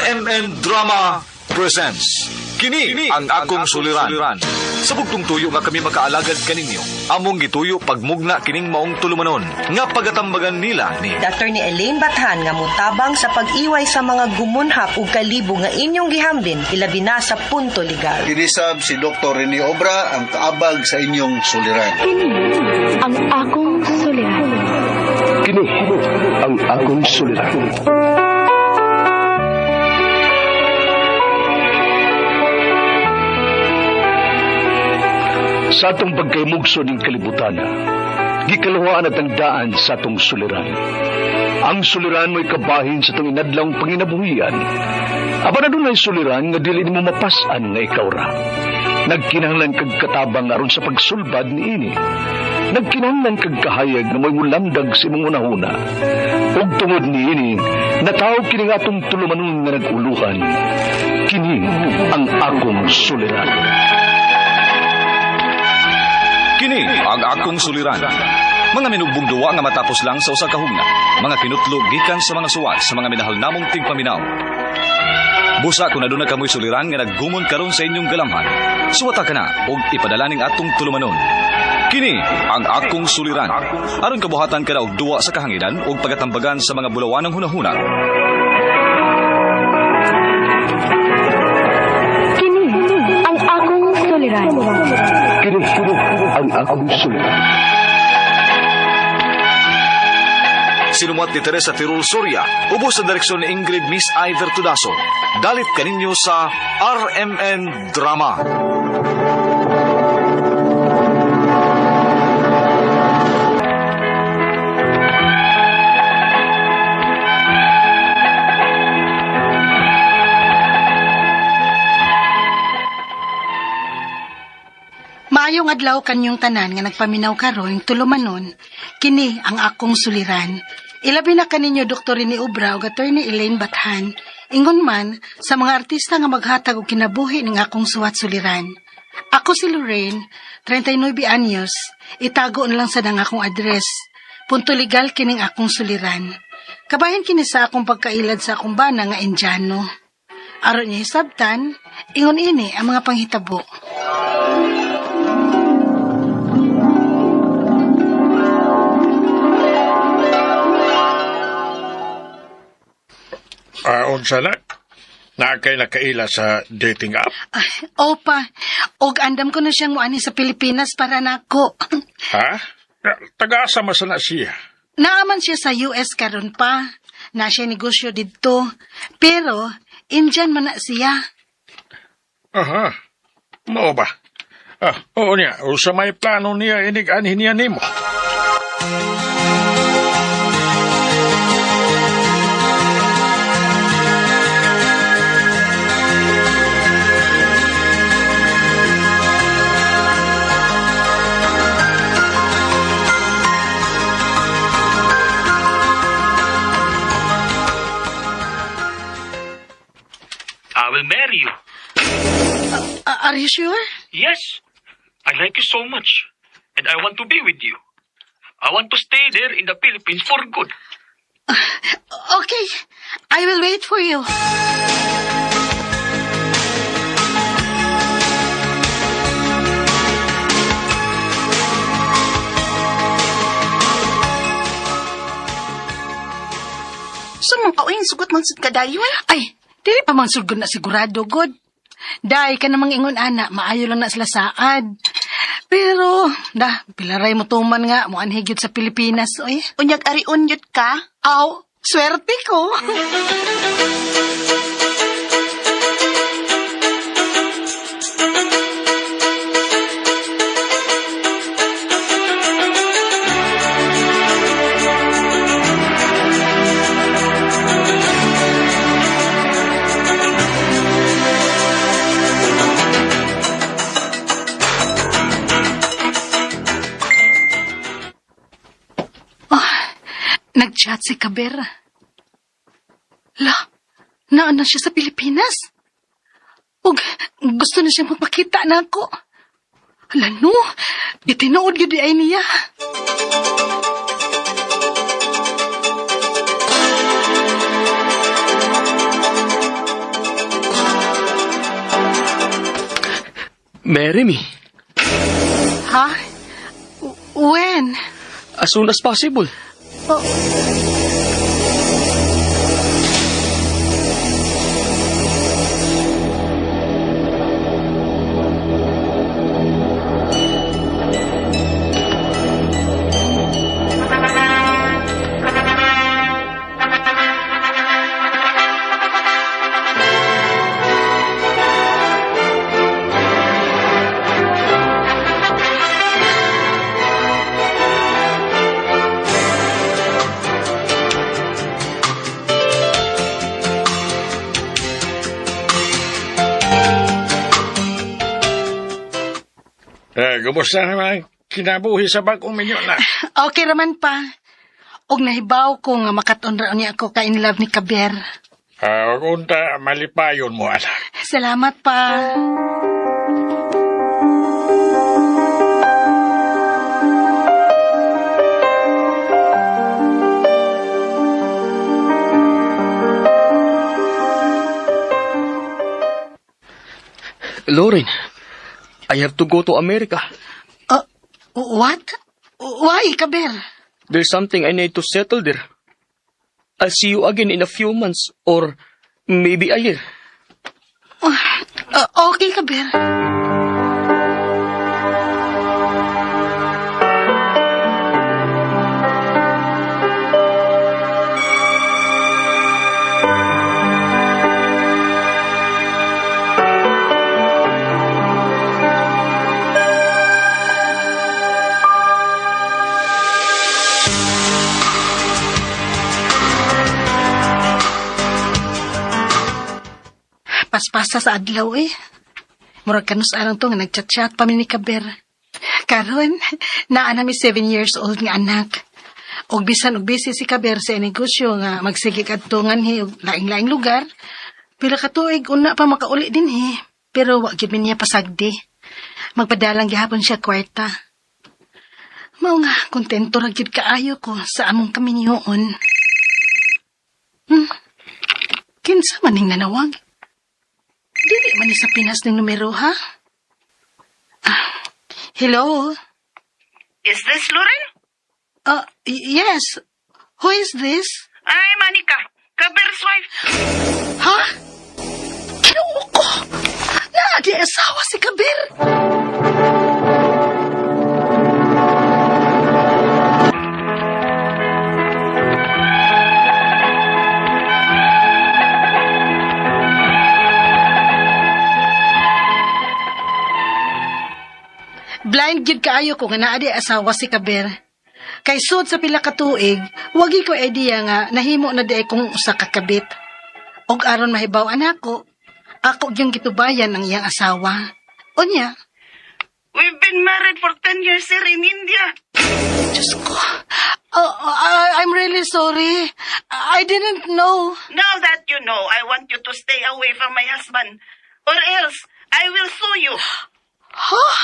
RMN Drama presents Kini ang akong suliran. Sa bugtong tuyo nga kami makaalagad kaninyo, among gituyo pagmugna kining maong tulumanon nga pagatambagan nila ni Attorney Elaine Bathan nga mutabang sa pag-iway sa mga gumunhap ug kalibo nga inyong gihambin ilabi na sa punto legal. Kinisab si Dr. Rene Obra ang kaabag sa inyong suliran. Kini ang akong suliran. Kini ang akong suliran. Sa atong pagkaymugso ning kalibutan, gikaluhaan at ang daan sa atong suliran. Ang suliran mo'y kabahin sa atong inadlawng panginabuhian. Apan adunay suliran nga dili nimo mapas-an nga ikaw ra. Nagkinahanglan kag katabang aron sa pagsulbad niini. Nagkinahanglan kag kahayag nga mo'y mulamdag sa imong hunahuna. Ug tungod niini, nataw kini nga atong tulumanon nga nag-uluhan. Kini ang akong suliran. Kini ang akong suliran. Mga minugbong duwa nga matapos lang sa usa ka hugna. Mga kinutlo gikan sa mga suwat sa mga minahal namong tigpaminaw. Busa kung aduna kamoy suliran nga naggumon karon sa inyong galamhan. Suwata ka na og ipadala ning atong tulumanon. Kini ang akong suliran. Aron kabuhatan ka na og duwa sa kahanginan ug pagatambagan sa mga bulawanang hunahuna. Kini ang akong suliran. Kini ang akong suliran. Sinumuat ni Teresa Tirul Soria, ubos sa direksyon ni Ingrid Miss Iver Tudaso. Dalit kaninyo sa RMN Drama. Maayong adlaw kanyong tanan nga nagpaminaw karon tulumanon, kini ang akong suliran. Ilabi na kaninyo Dr. Rene Obra ug Attorney Elaine Bathan. Ingon man sa mga artista nga maghatag og kinabuhi ning akong suwat suliran. Ako si Lorraine, 39 anyos. Itago na lang sa dang akong address. Punto legal kining akong suliran. Kabahin kini sa akong pagkailad sa akong bana nga Indiano. Aron niya hisabtan, ingon ini ang mga panghitabo. Unsa na? Naa kay nakaila sa dating app? Ay, opa, og andam ko na siyang muani sa Pilipinas para nako. Ha? Taga-asa man sa na siya? Naaman siya sa US karon pa. Na siya negosyo didto. Pero, Indian man na siya. Aha. Mao ba? Oo niya. Usa may plano niya inig-anhin niya nimo. I will marry you. Are you sure? Yes, I like you so much, and I want to be with you. I want to stay there in the Philippines for good. Okay, I will wait for you. Sumang ka, uy, sugot man sud kadayon. Ay, dili pa man sugod na sigurado, god. Dahil ka namang ingon, ana, maayo lang na sila saad. Pero, da, pilaray mo tuman nga, mo anhigyod sa Pilipinas, oy. Unyag arion yun ka. Aw, swerte ko. Nag-chat si Cabrera. La, naan na siya sa Pilipinas. Ug gusto na siya magpakita na ako. Hala no, gitinuod gyud ay niya. Marry me. Ha? When? As soon as possible. Oh. Eh, kumusta naman kinabuhi sa bagong minyo na? Okay raman pa. Og nahibaw ko nga makaton ra niya ako ka in love ni Kaber. Ah, unta malipayon mo, anak. Salamat pa. Lauren, I have to go to America. What? Why, Kaber? There's something I need to settle there. I'll see you again in a few months or maybe a year. Okay, Kaber. Paspasa sa adlaw eh. Murag kanus arang to nga nagchat-chat pa mi ni Kaber. Karon, naa na mi 7 years old nga anak. Og bisan og busy si Kaber sa negosyo nga magsige kadto nganhi og laing-laing lugar. Pila ka tuig una pa makauli dinhi. Pero wa gyud mi niya pasagdi. Magpadalang gihapon siya kwarta. Mao nga kontento ra gyud kaayo ko sa among kaminyoon. Kinsa man ning nanawag? Dili man ni sa Pinas ning numero, ha? Ah, hello? Is this Lauren? Yes. Who is this? Ay, Manika. Kaber's wife. Ha? Kinuo ko! Naa di asawa si Kabir! Blind gyud kaayo ko nga naa di asawa si Kabir. Kay sud sa pila ka tuig, wagi ko idea nga nahimo na di ay kong usa ka kabit. Og aron mahibaw-an ako, ako gyung gitubayan ang iyang asawa. Unya, We've been married for 10 years here in India. Diyos ko. Oh, I'm really sorry. I didn't know. Now that you know, I want you to stay away from my husband. Or else, I will sue you. Huh?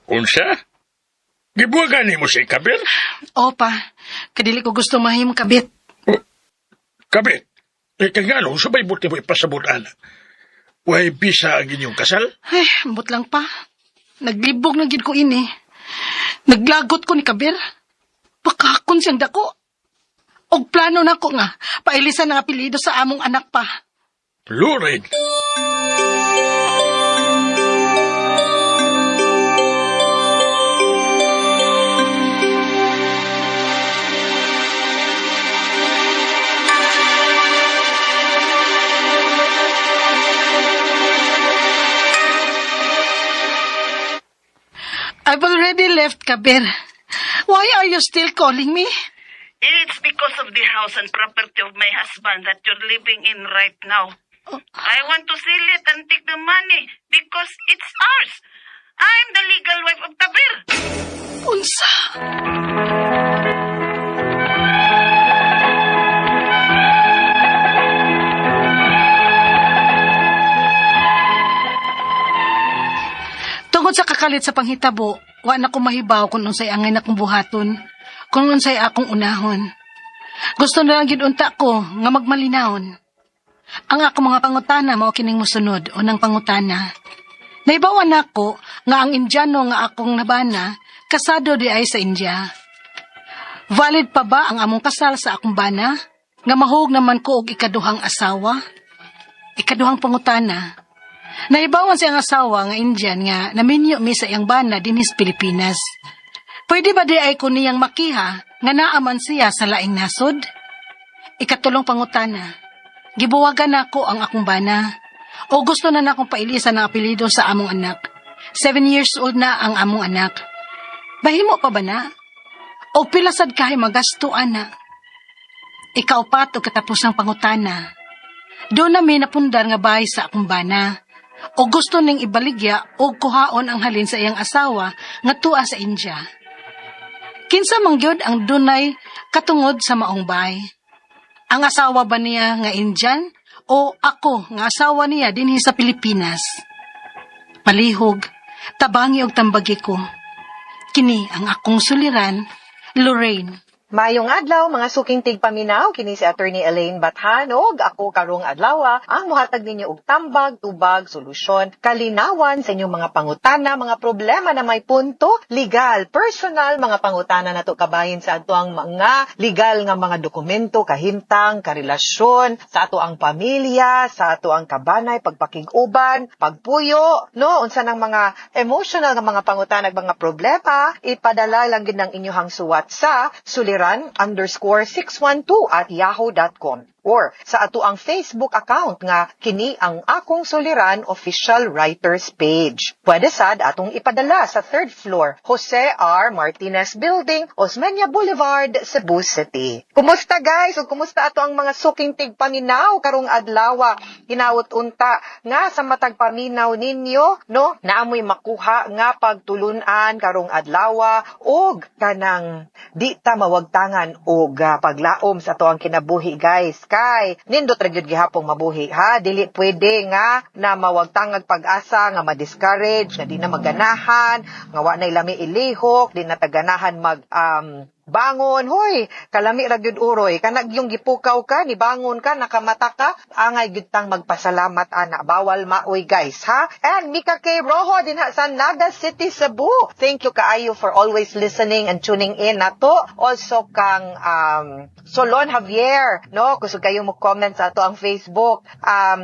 Unsa? Gibuwagan nimo si Kabir? Opa, kadili ko gusto mahimong kabit. Kabit? Eh, kay ngano, sabay buti mo ipasabot, ana. Way bisa ang inyong kasal? Ay, ambot lang pa. Naglibog na gid ko ini. Naglagot ko ni Kabir. Pakakon siyang dako. Og plano na ko nga, pailisan ang apelyido sa among anak pa. Lauren! I've already left, Kabir. Why are you still calling me? It's because of the house and property of my husband that you're living in right now. I want to sell it and take the money because it's ours. I'm the legal wife of Kabir. Unsa? Pagkakalit sa panghitabo, wa na ko mahibaw kung unsay angay na kong buhaton, kung unsay akong unahon. Gusto na lang gid unta ko nga magmalinawon. Ang ako mga pangutana mao kining mosunod. Unang pangutana. Nahibawan nako nga ang Indiano nga akong nabana, kasado di ay sa India. Valid pa ba ang among kasal sa akong bana? Nga mahug naman ko og ikaduhang asawa? Ikaduhang pangutana. Nahibawan sa iyang asawa nga Indian nga naminyo mi sa iyang bana dinhi sa Pilipinas. Pwede ba di ay ko niyang makiha nga naaman siya sa laing nasod? Ikatulong pangutana. Gibuwagan nako ang akong bana. O gusto na nakong pailisan ang apelyido sa among anak. 7 years old na ang among anak. Mahimo pa ba na? O pila sad kahay magasto ana? Ikaupat o katapusang pangutana. Duna mi napundar nga bahay sa akong bana. O gusto ning ibaligya o kuhaon ang halin sa iyang asawa nga tua sa India. Kinsa man gyud ang dunay katungod sa maong bahay? Ang asawa ba niya nga Indian o ako nga asawa niya dinhi sa Pilipinas? Palihog, tabangi og tambagi ko. Kini ang akong suliran, Lorraine. Mayong adlaw, mga suking tigpaminaw, kini si Attorney Elaine Bathan og ako karong adlaw ang muhatag ninyo og tambag, tubag, solusyon, kalinawan sa inyong mga pangutana, mga problema na may punto, legal, personal, mga pangutana nato kabahin sa ato ang mga legal nga mga dokumento, kahimtang, karelasyon, sa ato ang pamilya, sa ato ang kabanay, pagpakig-uban, pagpuyo, no, unsa nang mga emotional nga mga pangutana, mga problema, ipadala lang gid ng inyong suwat sa suliran_612@yahoo.com or sa ato ang Facebook account nga kini ang Akong Suliran Official Writers Page. Pwede sad atong ipadala sa third floor, Jose R. Martinez Building, Osmeña Boulevard, Cebu City. Kumusta, guys? Ug kumusta ato ang mga suking tigpaminaw karong adlaw? Hinawot unta nga sa matag paminaw ninyo, no? Naamoy makuha nga pagtulunan karong adlaw og kanang di ta mawagtangan og paglaom sa ato ang kinabuhi, guys, kay nindot ra gyud gihapong mabuhi, ha. Dili pwede nga na mawagtangag pag-asa, nga ma-discourage, nga di na maganahan, nga wa nay lami ilihok, di na taganahan mag bangon. Hoy, kalami ra gyud uroy, kanag yung gipukaw ka, ni bangon ka, nakamata ka, angay gyud tang magpasalamat ana. Bawal maoy, guys, ha. And Mika K. Rojo dinha sa Naga City, Cebu, thank you kaayo for always listening and tuning in nato. Also kang Solon Javier, no, kusog kayo mo comment sa ato ang Facebook.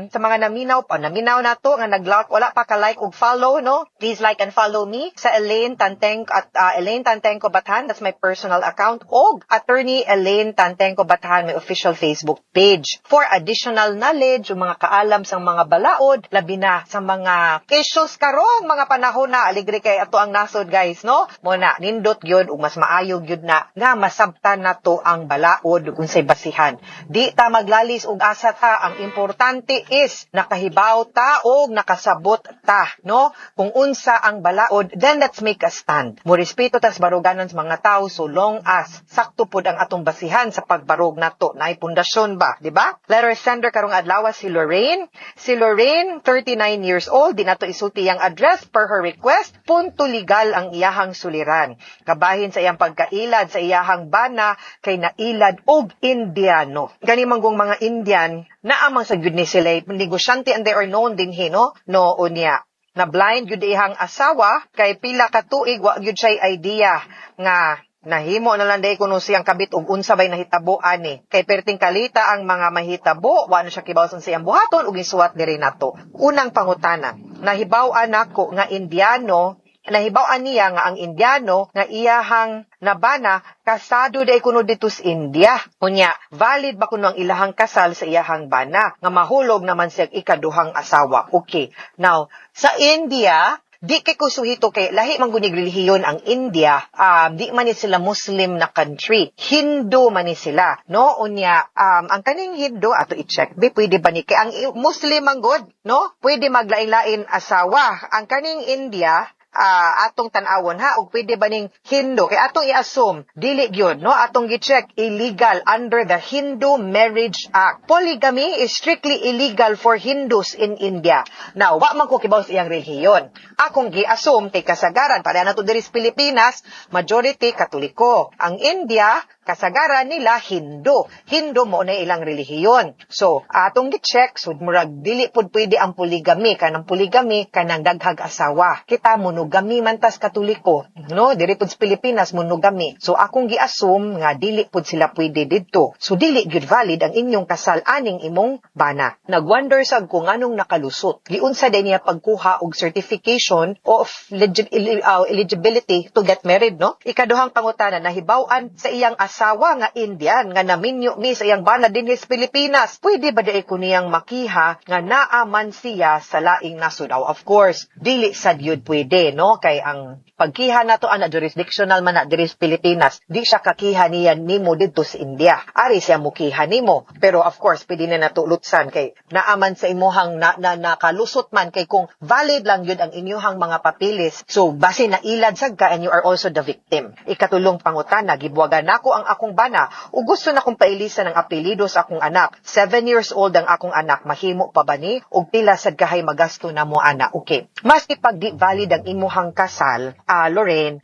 Sa mga naminaw pa, naminaw nato nga nag-like, wala pa ka like ug follow, no, please like and follow me sa Elaine Tanteng at Elaine Tantengco Bathan, that's my personal account, og Attorney Elaine Tantengco Bathan, my official Facebook page, for additional knowledge ug mga kaalam sa mga balaod, labi na sa mga issues karong mga panahon na aligre kay ato ang nasod, guys, no. Mo na nindot gyud ug mas maayo gyud na nga masabtan nato ang balaod ug unsay basihan. Di ta maglalis og asa ta. Ang importante is nakahibaw ta og nakasabot ta, no, kung unsa ang balaod. Then let's make a stand. Mo respeto tas baruganan sa mga tao so long as sakto pud ang atong basihan sa pagbarog nato, naay pundasyon ba, di ba? Letter sender karong adlaw si Lorraine. Si Lorraine, 39 years old, di nato isulti ang address per her request. Punto legal ang iyahang suliran. Kabahin sa iyang pagkailad sa iyahang bana kay nailad og Indiano. Gani manggong mga Indian, naamang sa gyud ni sila negosyante and they are known dinhi, no? No, unya na blind gyud iyang asawa kay pila ka tuig wa gyud siya idea nga nahimo na lang day kuno siyang kabit og unsa bay nahitabo ani kay perting kalita ang mga mahitabo. Wa na siya kibaw sa siyang buhaton ug gisuwat diri nato. Unang pangutana, nahibaw-an nako nga Indiano, nahibaw-an niya nga ang Indiano nga iyahang nabana kasado day kuno dito sa India. Unya, valid ba kuno ang ilahang kasal sa iyahang bana nga mahulog naman siya ikaduhang asawa? Okay. Now, sa India, di kay kusuhito kay lahi man gunig relihiyon ang India. Di man ni sila Muslim na country. Hindu man ni sila, no? Unya, ang kaning Hindu, ato i-check. Be, pwede ba ni kay ang Muslim man gud, no? Pwede maglain-lain asawa. Ang kaning India, Atong tan-awon ha, og pwede ba ning Hindu? Kay atong i-assume dili gyud, no? Atong gi-check, illegal under the Hindu Marriage Act. Polygamy is strictly illegal for Hindus in India. Now, wa man ko kibaw sa iyang relihiyon. Akong gi-assume kay kasagaran para nato diri sa Pilipinas, majority Katoliko. Ang India, kasagaran nila Hindu. Hindu mo na ilang relihiyon. So, atong gi-check, so murag dili pud pwede ang polygamy, kanang polygamy, kanang daghag asawa. Kita, monogamy man tas Katoliko, no? Diri pud sa Pilipinas, monogamy. So akong gi-assume nga dili pud sila pwede didto. So dili gyud valid ang inyong kasal aning imong bana. Nagwonder sad ko nganong nakalusot. Giunsa din niya pagkuha og certification of eligibility to get married, no? Ikaduhang pangutana, nahibaw-an sa iyang asawa nga Indian nga naminyo mi sa iyang bana dinhi sa Pilipinas. Pwede ba diay ko niyang makiha nga naa man siya sa laing nasod? Oh, of course, dili sad yun pwede, no? Kay ang pagkiha nato ana, jurisdictional man na diri sa Pilipinas. Di siya kakiha niya nimo didto sa India. Ari siya mukiha nimo. Pero of course, pwede na nato lutsan kay naaman sa imuhang na nakalusot man, kay kung valid lang yun ang inyuhang mga papilis. So base na ilad sad ka and you are also the victim. Ikatulong pangutana, gibuwagan nako ang akong bana ug gusto na kong pailisan ang apelyido sa akong anak. 7 years old ang akong anak, mahimo pa ba ni? Ug pila sad kahay magasto na mo ana? Okay. Maski pag di valid ang imuhang kasal, Lorraine,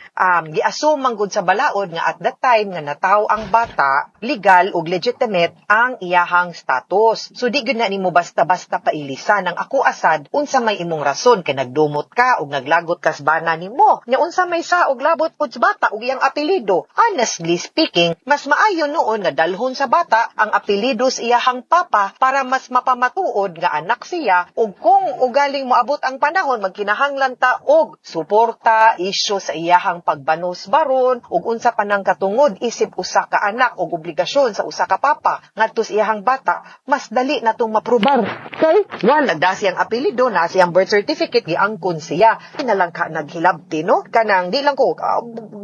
gi-assume man gud sa balaod nga at that time nga nataw ang bata, legal ug legitimate ang iyahang status. So di gyud na nimo basta-basta pailisan. Ang ako asad, unsa may imong rason, kay nagdumot ka ug naglagot kas bana nimo? Nya unsa may sa og labot pud sa bata ug iyang apelyido? Honestly speaking, mas maayo noon nga dalhon sa bata ang apelyido sa iyahang papa para mas mapamatuod nga anak siya, ug kung ugaling moabot ang panahon magkinahanglan ta og suporta, isyu sa iyahang pagbanos baron ug unsa pa nang katungod isip usa ka anak og obligasyon sa usa ka papa ngadto sa iyahang bata, mas dali na tong maprobar kay wala da siyang apelyido na siyang birth certificate, giangkon siya, pinalang ka naghilabti, no? Kanang di lang ko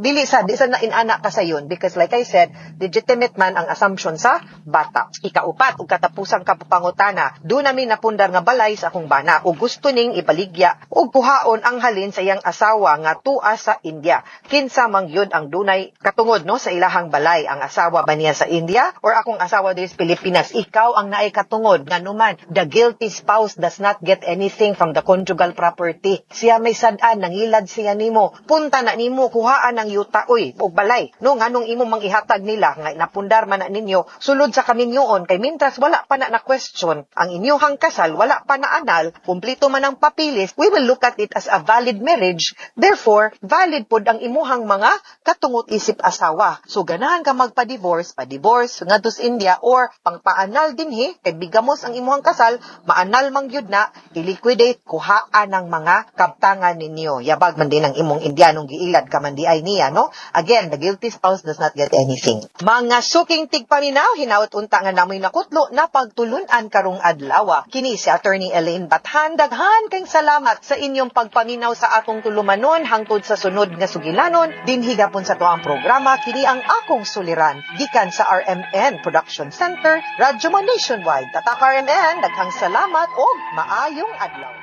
dili sa di sa na inana ka sayon because, like I said, legitimate man ang assumption sa bata. Ikaupat ug katapusang kapangutana, do namin napundar nga balay sa akong bana ug gusto ning ibaligya ug kuhaon ang halin sa iyang asawa nga tua sa India. Kinsa man gyud ang dunay katungod, no, sa ilahang balay, ang asawa ba niya sa India or akong asawa diri sa Pilipinas? Ikaw ang naay katungod, nganuman the guilty spouse does not get anything from the conjugal property. Siya may sad-an, nangilad siya nimo. Punta na nimo kuhaan ang yuta uy og balay, no? Nganong imo mang ihatag nila nga napundar man na ninyo sulod sa kaminyoon? Kay mintras wala pa na na question ang inyuhang kasal, wala pa na annul, kumpleto man ang papilis, we will look at it as a valid marriage. Therefore, valid pod ang imuhang mga katungot isip asawa. So ganahan ka magpa-divorce, pa-divorce ngadto sa India or pangpa-annul dinhi kay bigamos ang imuhang kasal, ma-annul man gyud na, i-liquidate, kuhaan ang mga kabtangan ninyo. Yabag man din ang imong Indianong giilad ka man di ay niya, no? Again, the guilty spouse does not get anything. Mga suking tigpaminaw, hinaot unta nga namoy nakutlo na pagtulunan karong adlaw. Kini si Attorney Elaine Bathan. Daghan kayong salamat sa inyong pagpaminaw sa atong tulumanon hangtod sa sunod nga sugilanon dinhi gapon sa tuang programa, kini ang Akong Suliran, gikan sa RMN Production Center, Radyo Mo Nationwide. Tatak RMN, daghang salamat og maayong adlaw.